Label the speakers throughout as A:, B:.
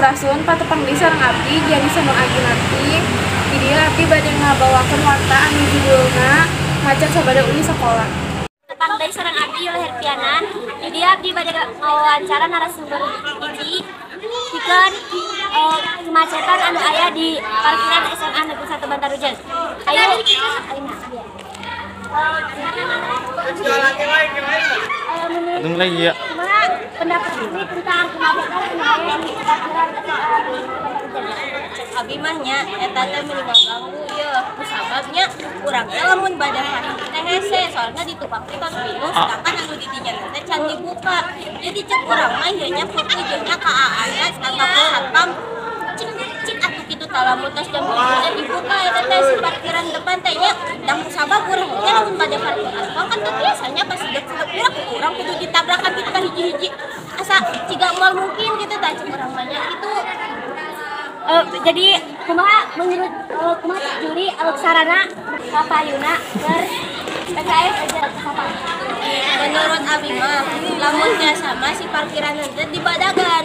A: Sampurasun, patepang deui sareng abdi Gianisa Nu Aginarti. Di dieu abdi bade ngabawakeun warta anu judulna Macet Sabada Uih Sakola.
B: Tepang deui sareng abdi Yola Herpiana. Di dieu abdi bade ngawawancara narasumber hiji pikeun kemacetan anu aya di parkiran SMA Negeri 1 Bantarujeg. Ayo,
C: Ayo lagi ya.
B: Kumaha pendapat ini tentang kemacetan anu aya di parkiran SMA Negeri 1 Bantarujeg?
D: Abi mah nya eta teh minimal ganggu ieu kusababnya urang teh lamun bade parkir teh hese, soalna di tukang teh tos pinuh, sedangkan anu di dinya teh can dibuka. Jadi cek urang mah ieu nya fokus jeung ka aana atau ka satpam, cik cik atuh kitu tah lamun tos jam 7 teh dibuka eta teh si parkiran depan teh nya. Da kusabab urang teh lamun bade parkir aspal kan teu biasanya pas dek urang kudu ditabrakan kitu ka hiji-hiji, asa ciga moal mungkin kitu tah cek urang mah nya kitu.
B: Jadi kumaha menurut kumaha cek juri sarana kapayuna keur PKS aja apa?
D: Menurut abi mah lamun biasa mah si parkiran teh dibadagan.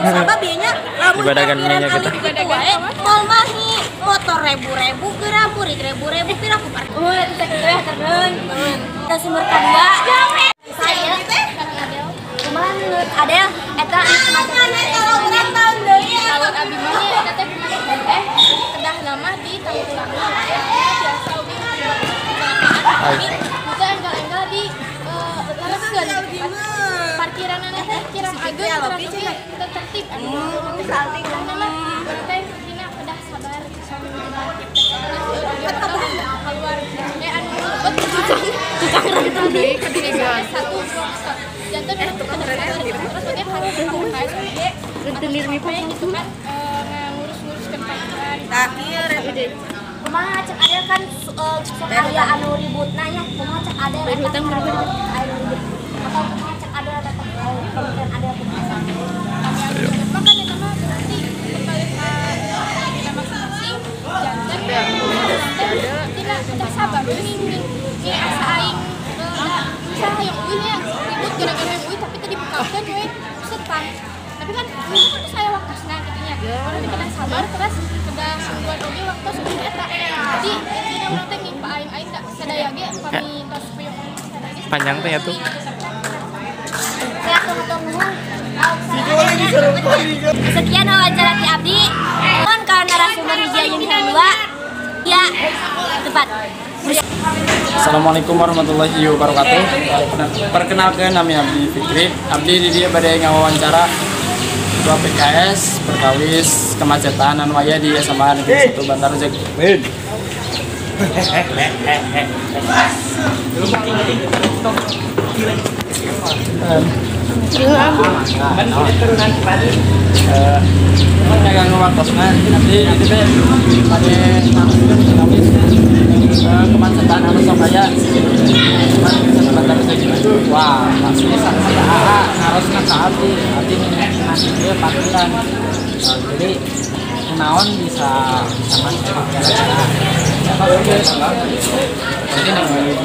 D: Sabab ieu nya lamun parkiran alit kitu wae moal mahi motor ribu-ribu geura murid ribu-ribu pira ku parkir.
B: Oh, eta teh kitu ya terun. Kita sumber kadua. Saya kumaha menurut Adel eta anu kemacetan
E: Kalau abi mah eta teh kemacetan kedah nama di tangkulangan biasa oge kecelakaan tapi teu enggal-enggal di lereskeun parkiranana teh kirang ageung terus oge teu tertib anu kedah nama teh dina kedah sabar parkir teh terus keluar anu lebet tukang renteng deui satu janten tukang sabar terus oge harus PKS oge rentenir gitu kan ngurus-nguruskeun parkiran.
B: Kumaha cek Adel kan sok aya anu ributna nya, kumaha cek Adel eta anu ribut atau kumaha cek Adel eta pemikiran Adel kumaha?
E: Maka eta mah berarti kembali ka dina masing-masing janten tina kedah sabar ning asa aing usaha yang euy nya ribut gara-gara yang euy tapi teu dibukakeun we setan. Tapi kan ini kan saya waktosna gitu nya. Urang teh kedah sabar terus kedah sungguhan oge waktos eta. Jadi intina urang teh ngimpa aing-aing da sadaya ge pami tos puyung sadaya ge
C: panjang teh ya tuh.
B: Saya tunggu-tunggu. Sekian wawancara ti abdi. Mohon ka narasumber hiji ayeuna kadua. Ya, tepat.
C: Assalamualaikum warahmatullahi wabarakatuh. Perkenalkan, nami Abdi Fikri. Abdi di dieu bade ngawawancara Ketua PKS perkawis kemacetan anu aya di SMA Negeri 1 Bantarujeg. Ngaganggu waktosna abdi itu teh bade naroskeun perkawis kemacetan anu sok aya SMA Negeri 1 Bantarujeg. Wah, pasti saya AA narosna ka abdi, abdi nasi ieu parkiran. Jadi kunaon bisa macet gara-gara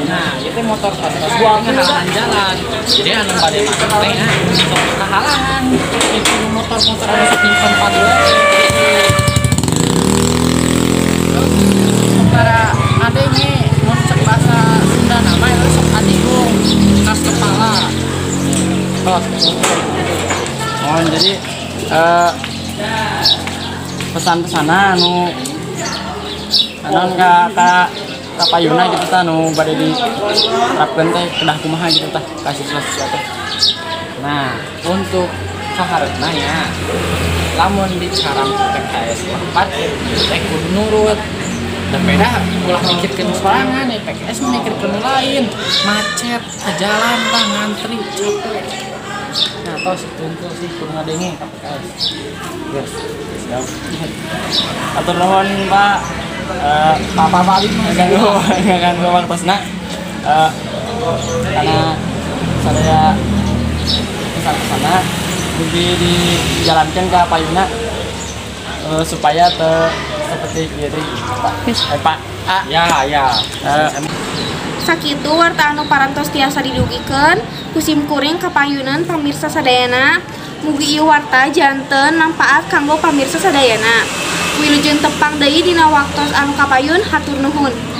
C: nah, itu motor pas-pas ngahalangan jalan. Jadi anu bade macet teh nya sok kahalangan. Itu motor-motor anu sok nyimpen wae. Para adenge mun cek bahasa Sunda nama itu sok adigung khas kepala. Oh, jadi pesan-pesana anu anu ka kapayuna gitu tah nu bade diterapkeun teh kedah kumaha gitu tah ka siswa-siswa teh. Nah, untuk kahareupna nya lamun dicarang ku PKS 4 teh kudu nurut. Da beda ulah mikirkeun sorangan ya PKS mikirkeun nu lain. Macet ke jalan tah ngantri capek. Nah, tos tunggu sih kudu ngadenge ka PKS. Yes, siap. Atur nuhun, Pak. Pak Pak ngaganggu waktosna. Karena saya pesan-pesana mugi dijalankan ke payuna supaya seperti gitu Pak. Pak A.
F: Ya, ya.
A: Sakitu warta anu parantos tiasa didugikeun ku sim kuring kapayunan pamirsa sadayana. Mugi ieu warta janten manfaat kanggo pamirsa sadayana. Wilujeng tepang deui dina waktos anu kapayun, hatur nuhun.